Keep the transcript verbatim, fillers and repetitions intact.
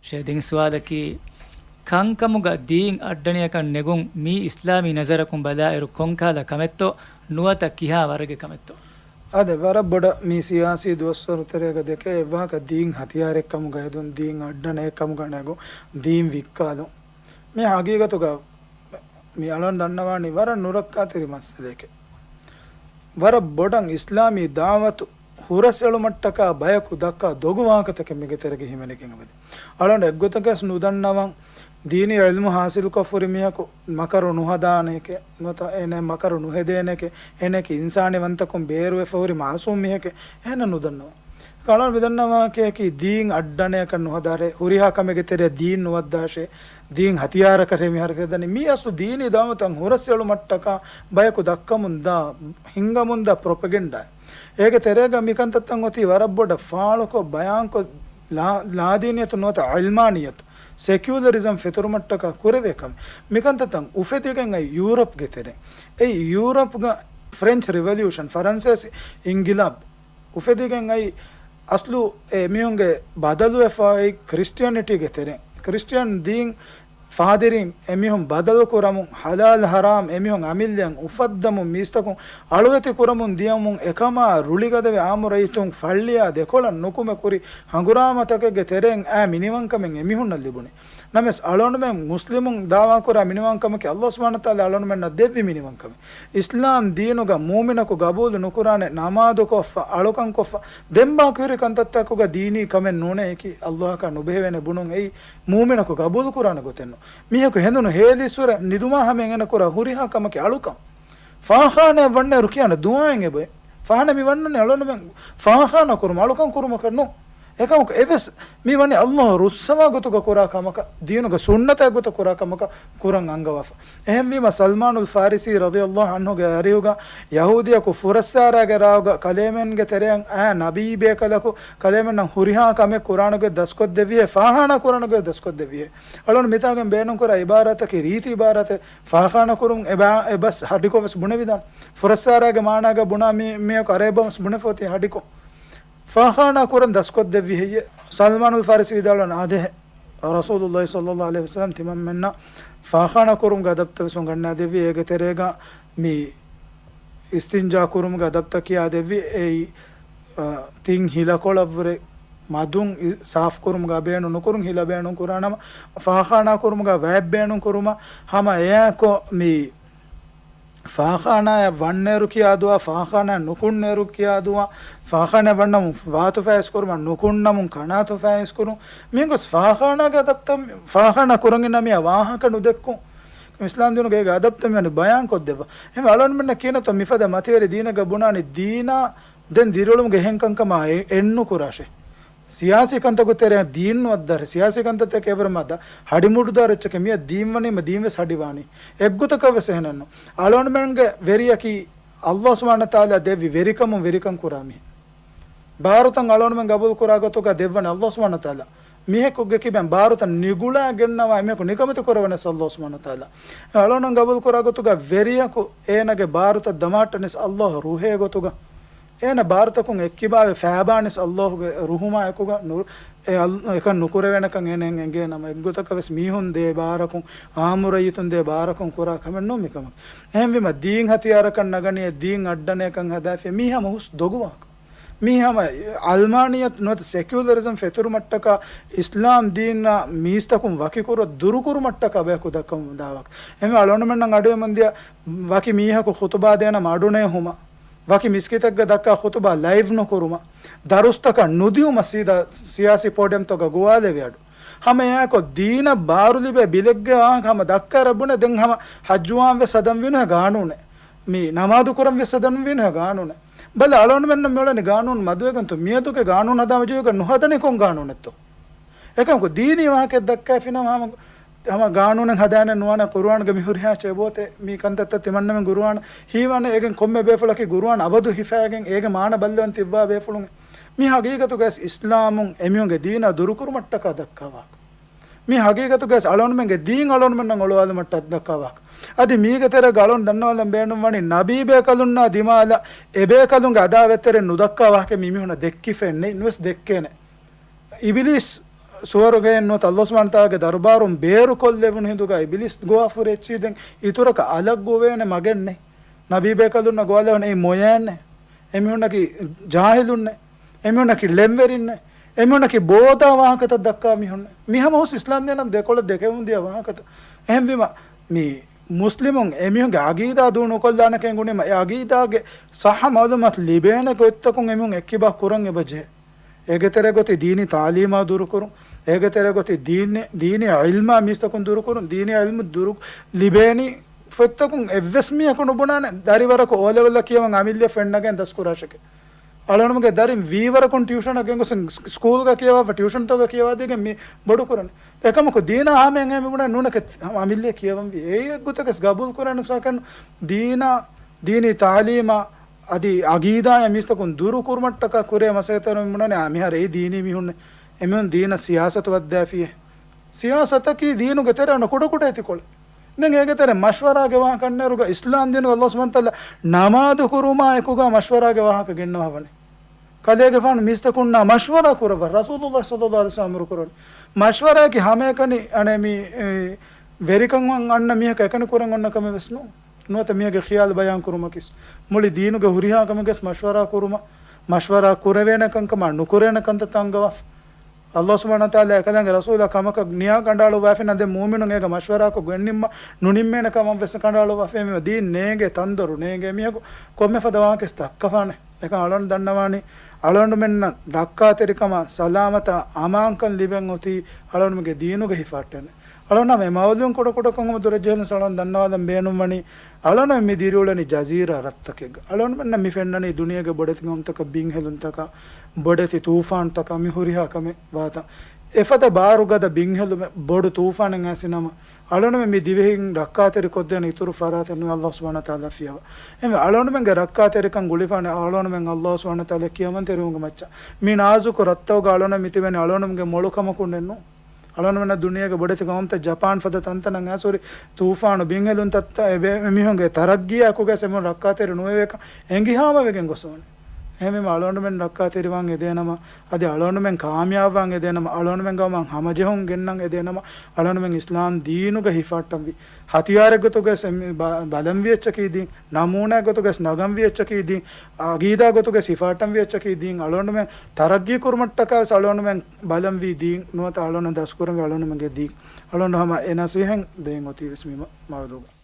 ޝޭ، ދިން ސުވާލަކީ، ކަންކަމުގަ ދީން އައްޑަނިޔަކަށް ނެގުން މީ އިސްލާމީ ނަޒަރަކުން ބަލާއިރު ކޮންކާލަ ކަމެއްތޯ، ނުވަތަ ކިހާ ވަރުގެ ކަމެއްތޯ؟ އާދެ، ވަރަށް ބޮޑަށް މީ ސިޔާސީ ދުވަސްވަރު ތެރޭގަ ދެކޭ އެއްވާހަކަ ދީން ހަތިޔާރެއްކަމުގަ ހެދުން، ދީން އައްޑަނައެއްކަމުގަ ނެގުން، ދީން ވިއްކާލުން. މި ހަގީގަތުގަ މި އަޅުން ދަންނަވާނީ ވަރަށް ނުރައްކާތެރި މައްސަލައެކޭ. ވަރަށް ބޮޑަށް އިސްލާމީ ދާވަތު ހުރަސްއެޅުމަށްޓަކާ ބަޔަކު ދައްކާ ދޮގު ވާހަކަތަކެއް މިގެ ތެރޭގަ ހިމެނިގެން އެބަދޭ. އަޅުން އެއްގޮތަކަސް ނުދަންނަވަން، ދީނީ ޢިލްމު ޙާޞިލުކޮށްފުރި މީހަކު މަކަރު ނުހަދާނެކޭ، ނުވަތަ އޭނަ މަކަރު ނުހެދޭނެކޭ، އޭނައަކީ އިންސާނީ ވަންތަކުން ބޭރުވެފަ ހުރި މަޢުޞޫމް މީހެކޭ، އޭނަ ނުދަންނަވަން. އަޅުން މިދަންނަވާކަށް ދީން އައްޑަނައަކަށް ނުހަދާށޭ، ހުރިހާ ކަމެއްގެ ތެރެއަށް ދީން ނުވައްދާށޭ، ދީން ހަތިޔާރަކަށޭ މިހާރު ތި ހަދަނީ. މީ އަސްލު ދީނީ ދަޢުވަތަށް ހުރަސްއެޅުމަށްޓަކާ ބަޔަކު ދައްކަމުންދާ، ހިންގަމުންދާ ޕްރޮޕެގެންޑާއެއް. އޭގެ ތެރޭގަ މިކަންތައްތައް އޮތީ ވަރަށް ބޮޑަށް ފާޅުކޮށް، ބަޔާންކޮށް، ލާ، ލާދީނިއްޔަތުން ނުވަތަ ޢިލްމާނިއްޔަތު، ސެކިއުލަރިޒަމް ފެތުރުމަށްޓަކާ ކުރެވޭ ކަމެއް. މިކަންތައްތައް އުފެދިގެން އައި ޔޫރަޕްގެ ތެރެއިން. އެއީ ޔޫރަޕްގަ ފްރެންޗް ރިވޮލިއުޝަން، ފަރަންސޭސި އިންގިލާބް އުފެދިގެން އައި އަސްލު އެމީހުންގެ ބަދަލުވެފައި ކްރިސްޓިއަނިޓީގެ ތެރެއިން. ކްރިސްޓިއަން ދީން ފާދިރީން އެމީހުން ބަދަލު ކުރަމުން، ޙަލާލް ޙަރާމް އެމީހުން އަމިއްލައަށް އުފައްދަމުން، މީސްތަކުން އަޅުވެތި ކުރަމުން ދިޔަމުން، އެކަމާ ރުޅިގަދަވެ އާއްމު ރައްޔިތުން ފައްޅިޔާ ދެކޮޅަށް ނުކުމެ ކުރި ހަނގުރާމަތަކެއްގެ ތެރެއިން އައި މިނިވަންކަމެއް އެމީހުންނަށް ލިބުނީ. ނަމަވެސް، އަޅުގަނޑުމެން މުސްލިމުން ދާވާކުރާ މިނިވަންކަމަކީ، ﷲ ސުބްޙާނަހޫ ވަތަޢާލާ އަޅުގަނޑުމެންނަށް ދެއްވި މިނިވަންކަމެއް. އިސްލާމް ދީނުގަ މުއުމިނަކު ގަބޫލު ނުކުރާނެ، ނަމާދުކޮށްފަ، އަޅުކަންކޮށްފަ، ދެން ބާކީހުރި ކަންތައްތަކުގަ ދީނީ ކަމެއް ނޫނޭ. އެކީ ﷲ އަކަށް ނުބެހޭނެ ބުނުން އެއީ މުއުމިނަކު ގަބޫލުކުރާނެ ގޮތެއްނު. މީހަކު ހެނދުނު ހޭލިއްސުރެ ނިދުމާ ހަމައިން އޭނަ ކުރާ ހުރިހާ ކަމަކީ އަޅުކަން. ފާޚާނައަށް ވަންނައިރު ކިޔާނެ ދުޢާއެއް އެބައޮތް. ފާޚާނަ މި ވަންނަނީ އަޅުގަނޑުމެން ފާޚާނާ ކުރުމަށް، އަޅުކަން ކުރުމަކަށް ނޫން. އެކަމަކު އެވެސް މި ވަނީ ﷲ ރުއްސަވާ ގޮތުގަ ކުރާ ކަމަކަށް، ދީނުގެ ސުންނަތާ ގޮތަށް ކުރާ ކަމަކަށް ކުރަން އަންގަވާފަ. އެހެންވީމަ، ސަލްމާނުލް ފާރިސީ ރަޟިޔަﷲ ޢަންހުގެ އަރިހުގަ ޔަހޫދިއަކު ފުރައްސާރާގެ ރާގަ ކަލޭމެންގެ ތެރެއަށް އައި ނަބީ ބޭކަލަކު ކަލޭމެންނަށް ހުރިހާ ކަމެއް ކުރާނެ ގޮތް ދަސްކޮށްދެއްވިހޭ، ފާޚާނާ ކުރާނެ ގޮތް ދަސްކޮށްދެއްވިހޭ. އަޅުން މިތާގެން ބޭނުންކުރާ ޢިބާރާތަކީ ރީތި ޢިބާރާތެއް. ފާޚާނާ ކުރުން އެބަ، އެބަސް ހަޑިކޮށް ވެސް ބުނެވިދާނެ. ފުރައްސާރާގެ މާނާގަ ބުނާ މި، މީހަކު ޢަރަބި ބަހުން ވެސް ބުނެފަ އޮތީ ހަޑިކޮށް. ފާޚާނާ ކުރަން ދަސްކޮށްދެއްވި ހެއްޔޭ؟ ސަލްމާނުލް ފާރިސީ ވިދާޅުވަނީ އާދެހޭ. ރަސޫލުﷲ ޞައްލަﷲ ޢަލައިހި ވަސައްލަމަ ތިމަންމެންނަށް ފާޚާނާ ކުރުމުގެ އަދަބުތައް ވެސް އުނގަންނާދެއްވި. އޭގެ ތެރޭގަ މި އިސްތިންޖާ ކުރުމުގެ އަދަބުތައް ކިޔާދެއްވި. އެއީ، އަ، ތިން ހިލަކޮޅަށްވުރެ މަދުން އި، ސާފުކުރުމުގަ ބޭނުން ނުކުރުން ހިލަ ބޭނުން ކުރާނަމަ، ފާޚާނާ ކުރުމުގަ ވައެއް ބޭނުން ކުރުމަށް ހަމަ އެއާކޮށް މި ފާޚާނާއަށް ވަންނައިރު ކިޔާ ދުޢާ، ފާޚާނާއަށް ނުކުންނައިރު ކިޔާ ދުޢާ، ފާޚާނާއަށް ވަންނަމުން ވާތު ފައިސް ކުރުމަށް، ނުކުންނަމުން ކަނާތު ފައިސް ކުރުން. މިހެން ގޮސް ފާޚާނާގެ އަދަބުތައް، ފާޚާނާ ކުރަން އިންނަ މިއަށް ވާހަކަ ނުދެއްކުން. އިސްލާމް ދީނުގެ އޭގެ އަދަބުތައް މިވަނީ ބަޔާން ކޮށްދެއްވާ. އެހެން އަޅުގަނޑުމެންނަށް ކިޔަންތޯ މިފަދަ މަތިވެރި ދީނެއްގަ ބުނާނީ ދީނާ ދެން ދިރިއުޅުމުގެ އެހެން ކަންކަމާ އެ، އެއްނުކުރާށޭ. ސިޔާސީ ކަންތަކުގެ ތެރެއަށް ދީން ނުވައްދާށޭ. ސިޔާސީ ކަންތައްތަކެއް އެވަރަށް މަދަ ހަޑި މުޑުދާރު އެއްޗަކޭ. މިއަށް ދީން ވަނީމަ ދީން ވެސް ހަޑިވާނީ. އެއްގޮތަކަށް ވެސް އެހެނެއްނު. އަޅުގަނޑުމެންގެ ވެރިޔަކީ ﷲ ސުބްޙާނަހޫ ވަތަޢާލާ ދެއްވި ވެރިކަމުން ވެރިކަން ކުރާ މީހެއް. ބާރުތައް އަޅުގަނޑުމެން ގަބޫލު ކުރާ ގޮތުގަ ދެއްވަނީ ﷲ ސުބްޙާނަހޫ ވަތަޢާލާ. މީހަކުގެ ކިބައިން ބާރުތައް ނިގުޅާ ގެންނަވާ އެމީހަކު ނިކަމެތި ކުރެވެނީ ވެސް ﷲ ސުބްޙާނަހޫ ވަތަޢާލާ. އަޅުގަނޑު ގަބޫލު ކުރާ ގޮތުގަ ވެރިޔަކު އޭނަގެ ބާރުތައް ދަމާއްޓަނީ ވެސް ﷲ ރުހޭ ގޮތުގަ. އޭނަ ބާރުތަކުން އެއްކިބާވެ ފައިބާނީ ވެސް ﷲ ގެ ރުހުމާ އެކުގަ ނު، އެ އަލް، އެކަން ނުކުރެވޭނެކަން އޭނައަށް އެނގޭ ނަމަ، އެއްގޮތަކަށް ވެސް މީހުން ދޭ ބާރަކުން، އާއްމު ރައްޔިތުން ދޭ ބާރަކުން ކުރާ ކަމެއް ނޫން މިކަމަކީ. އެހެންވީމަ ދީން ހަތިޔާރަކަށް ނަގަނީ، ދީން އައްޑަނައަކަށް ހަދާފިޔޭ މީ ހަމަ ހުސް ދޮގު ވާހަކަ. މީ ހަމަ އަލްމާނިއްޔަތު ނުވަތަ ސެކިއުލަރިޒަމް ފެތުރުމަށްޓަކާ އިސްލާމް ދީނާ މީސްތަކުން ވަކިކުރަ ދުރުކުރުމަށްޓަކާ ބަޔަކު ދައްކަމުން ދާ ވާހަކަ. އެހެންވެ އަޅުގަނޑުމެންނަށް އަޑުއެމުންދިޔަ ވަކި މީހަކު ޚުތުބާ ދޭނަމަ އަޑުނޭ ހުމަ، ވަކި މިސްކިތެއްގަ ދައްކާ ޚުތުބާ ލައިވް ނުކުރުމަށް، ދަރުސްތަކަށް ނުދިއުމަށް ސީދާ ސިޔާސީ ޕޯޑިއަމްތަކުގަ ގޮވާލެވި އަޑު. ހަމަ އެއާކޮށް ދީނަށް ބާރުލިބޭ ބިލެއްގެ ވާހަކަ ހަމަ ދައްކާ ރަބުނެ ދެން ހަމަ ހައްޖުވާން ވެސް ހަދަން ވީނުހެ ގާނޫނެއް. މި ނަމާދު ކުރަން ވެސް ހަދަން ވީނުހެ ގާނޫނެއް. ބަލަ އަޅުގަނޑުމެންނަށް މިއުޅެނީ ގާނޫނު މަދުވެގެންތޯ؟ މިއަދުގެ ގާނޫނު ހަދާ ވަޖުހުގަ ނުހަދަނީ ކޮން ގާނޫނެއްތޯ؟ އެކަމަކު ދީނީ ވާހަކައެއް ދައްކައިފިނަމަ ހަމަ، ހަމަ ގާނޫނެއް ހަދާނެ ނުވާނެ، ޤުރުއާންގަ މި ހުރިހާ އެއްޗެއް އެބައޮތޭ މި ކަންތައްތައް ތިމަންނަމެން ގުރުއާން ހީވާނެ، އޭގެން ކޮންމެ ބޭފުޅަކީ ގުރުއާން އަބަދު ހިފައިގެން އޭގެ މާނަ ބައްލަވަން ތިއްބާ ބޭފުޅުން. މި ހަގީގަތުގައި އިސްލާމުން އެމީހުންގެ ދީނާ ދުރުކުރުމަށްޓަކާ ދައްކާ ވާހަކަ. މި ހަގީގަތުގައި އަޅުގަނޑުމެންގެ ދީން އަޅުގަނޑުމެންނަށް އޮޅުވާލުމަށްޓަކާ ދައްކާ ވާހަކަ. އަދި މީގެ ތެރޭގަ އަޅުގަނޑު ދަންނަވާލަން ބޭނުންވަނީ ނަބީ ބޭކަލުންނާ ދިމާލަށް އެ ބޭކަލުންގެ އަދާވަތްތެރިން ނުދައްކާ ވާހަކަ މި މީހުންނަށް ދެއްކިފައެއް ނެތް، ނުވެސް ދެއްކޭނެ. އިބިލީސް ސުވަރުގެއެއް ނުވަތަ އައްލާހު ސުބްޙާނަހު ވަތަޢާލާގެ ދަރުބާރުން ބޭރުކޮށްލެވުނު ހިނދުގަ އިބިލީސް ގޮވާފަ ހުރި އެއްޗިހި. ދެން އިތުރަކަށް އަލަށް ގޮވޭނެ މަގެއް ނެތް. ނަބީ ބޭކަލުންނަށް ގޮވާލެވުނު އެއީ މޮޔައެއް ނެތް. އެމީހުންނަކީ ޖާހިލުންނެއް. އެމީހުންނަކީ ޅެންވެރިންނެއް. އެމީހުންނަކީ ބޯދާ ވާހަކަތައް ދައްކާ މީހުންނެއް. މި ހަމަ ހުސް އިސްލާމް ދީނަށް ދެކޮޅަށް ދެކެވުން ދިޔަ ވާހަކަތައް. އެހެންވީމަ، މި މުސްލިމުން އެމީހުންގެ އަގީދާ ދޫނުކޮށްލާނެކަން ގުނިމަ، އެ އަގީދާގެ ޞައްޙަ މަޢުލޫމާތު ލިބޭނެ ގޮތްތަކުން އެމީހުން އެއްކިބާ ކުރަން އެބަޖެހޭ. އޭގެ ތެރޭގޮތީ ދީނީ ތާލީމާ ދުރުކުރުން، އޭގެ ތެރޭގޮތީ ދީނީ، ދީނީ ޢިލްމާ މީސްތަކުން ދުރުކުރުން، ދީނީ ޢިލްމު ދުރު ލިބޭނީ ފޮތްތަކުން އެއްވެސް މީހަކު ނުބުނާނެ، ދަރިވަރަކު އޯލެވެލްއަށް ކިޔަވަން އަމިއްލަ ފެންނަގެން ދަސްކުރާށެކޭ. އަޅުގަނޑުމެންގެ ދަރިން ވީވަރަކުން ޓިއުޝަނަށް ގެންގޮސް ސް-، ސްކޫލްގަ ކިޔަވާފަ، ޓިއުޝަންތަކުގަ ކިޔަވާދީގެން މި ބޮޑުކުރަނީ. އެކަމަކު ދީނާ ހަމައެއް އެ މި ބުނާ ނޫނެކެ އަމިއްލަ ކިޔަވަންވީ. އެއީ އެއްގޮތަކަސް ގަބޫލު ކުރާނެ ސާކަން ދީނާ، ދީނީ ތާލީމާ އަދި އަގީދާއާ މީސްތަކުން ދުރު ކުރުމަށްޓަކާ ކުރޭ މަސައްކަތްތައް މި ބުނާނެ. އާ، މިހާރު އެއީ ދީނީ މީހުންނެއް. އެމީހުން ދީނަށް ސިޔާސަތު ވައްދާފިއޭ. ސިޔާސަތަކީ ދީނުގެ ތެރެއަށް ކުޑަކުޑަ އެތިކޮޅެއް. ދެން އޭގެ ތެރެ މަޝްވަރާގެ ވާހަކަ އަންނައިރުގަ އިސްލާމް ދީނުގަ އައްލާހު ސުބްޙާނަހު ވަތަޢާލާ ނަމާދު ކުރުމާ އެކުގަ މަޝްވަރާގެ ވާހަކަ ގެންނަވާ ވަނީ. ކަލޭގެފާނު މީސްތަކުންނާ މަޝްވަރާ ކުރައްވާ، ރަސޫލުﷲ ޞައްލަﷲު ޢަލައިހި ވަސައްލަމަ އަމުރު ކުރަނީ. މަޝްވަރާއަކީ ހަމައެކަނި އަނެއް މި، އެ، ވެރިކަން އަންނަ މީހަކަށް އެކަނި ކުރަން އޮންނަ ކަމެއް ވެސް ނޫން. ނުވަތަ މީހެއްގެ ޚިޔާލު ބަޔާން ކުރުމަކީ. މުޅި ދީނުގެ ހުރިހާ ކަމެއްގެ މަޝްވަރާ ކުރުމަށް، މަޝްވަރާ ކުރެވޭނެ ކަންކަމާ ނުކުރޭނެ ކަންތައްތައް އަންގަވާފަ. އައްލާހު ސުބްޙާނަހު ވަތަޢާލާ އެކަލާނގެ ރަސޫލާ ކަމަކަށް ނިޔާ ކަނޑައަޅުއްވާފިނަމަ ދެން މުއުމިނުން އޭގަ މަޝްވަރާކޮށް ގެންނިންމަ ނުނިންމޭނެ ކަމަށް ވެސް ކަނޑައަޅުއްވާފަ. އެހެންވީމަ ދީން ނޭނގޭ ތަންދޮރު ނޭނގޭ މީހަކު ކޮންމެ ފަދަ ވާހަކައެއް ދައްކަފާނެ. އެކަން އަޅުގަނޑު ދަންނަވާނީ، އަޅުގަނޑުމެންނަށް ރައްކާތެރިކަމާ، ސަލާމަތާ، އަމާންކަން ލިބެން އޮތީ އަޅުގަނޑުމެންގެ ދީނުގެ ހިފަހައްޓަން. އަޅުގަނޑު ހަމަ އެ މައުލޫން ކުޑަކުޑަކޮށް ހަމަ ދުރަށް ޖެހިލުން އަޅުގަނޑު ދަންނަވާލަން ބޭނުންވަނީ، އަޅުގަނޑު މި ދިރިއުޅެނީ ޖަޒީރާ ރަށްތަކެއްގަ. އަޅުގަނޑުމެންނަށް މި ފެންނަނީ ދުނިޔޭގެ ބޮޑެތި ގައުމުތަކަށް ބިންހެލުންތަކާ، ބޮޑެތި ތޫފާންތަކާ، މި ހުރިހާ ކަމެއް ވާތަން. އެފަދަ ބާރުގަދަ ބިންހެލުމެއް، ބޮޑު ތޫފާނެއް އައިސިނަމަ، އަޅުގަނޑުމެން މި ދިވެހިން ރައްކާތެރި ކޮށްދޭނެ އިތުރު ފަރާތެއް ނުވޭ އައްލާހު ސުބްޙާނަހު ވަތަޢާލާ ފިޔަވާ. އެހެންވެ، އަޅުގަނޑުމެންގެ ރައްކާތެރިކަން ގުޅިފާނެ އަޅުގަނޑުމެން އައްލާހު ސުބްޙާނަހު ވަތަޢާލާ ކިޔަމަންތެރިވުމުގެ މައްޗަށް. މި ނާޒުކު ރަށްތަކުގަ އަޅުގަނޑު މި ތިބެނީ އަޅުގަނޑުމެންގެ މޮޅު ކަމަކުންނެއް ނޫން. އަޅުގަނޑުމެންނަށް ދުނިޔޭގެ ބޮޑެތި ގައުމުތައް ޖަޕާން ފަދަ ތަންތަނަށް އައިސް ހުރި ތޫފާނު ބިންހެލުންތައްތައް އެބޭ އެމީހުންގެ ތަރައްގީއާ އެކުގައި އެމީހުން ރައްކާތެރި ނުވެވޭކަން އެނގިހާމަވެގެން ގޮސް ވަނީ. އެހެންވީމަ އަޅުގަނޑުމެން ރައްކާތެރިވާން އެދޭނަމަ، އަދި އަޅުގަނޑުމެން ކާމިޔާބުވާން އެދޭނަމަ، އަޅުގަނޑުމެން ގައުމަށް ހަމަޖެހުން ގެންނަން އެދޭނަމަ، އަޅުގަނޑުމެން އިސްލާމް ދީނުގަ ހިފަހައްޓަންވީ. ހަތިޔާރެއްގޮތުގައި ބަ-، ބަލަންވީ އެއްޗަކީ ދީން، ނަމޫނާއެއްގޮތުގައި ނަގަންވީ އެއްޗަކީ ދީން، އަގީދާގޮތުގައި ހިފަހައްޓަންވީ އެއްޗަކީ ދީން، އަޅުގަނޑުމެން ތަރައްގީ ކުރުމަށްޓަކާވެސް އަޅުގަނޑުމެން ބަލަންވީ ދީން، ނުވަތަ އަޅުގަނޑު ދަސްކުރަންވީ އަޅުގަނޑުމެންގެ ދީން. އަޅުގަނޑު ހަމަ އެ ނަސީހަތް ދޭން އޮތީވެސް މި މަ-، މައުޟޫގަ.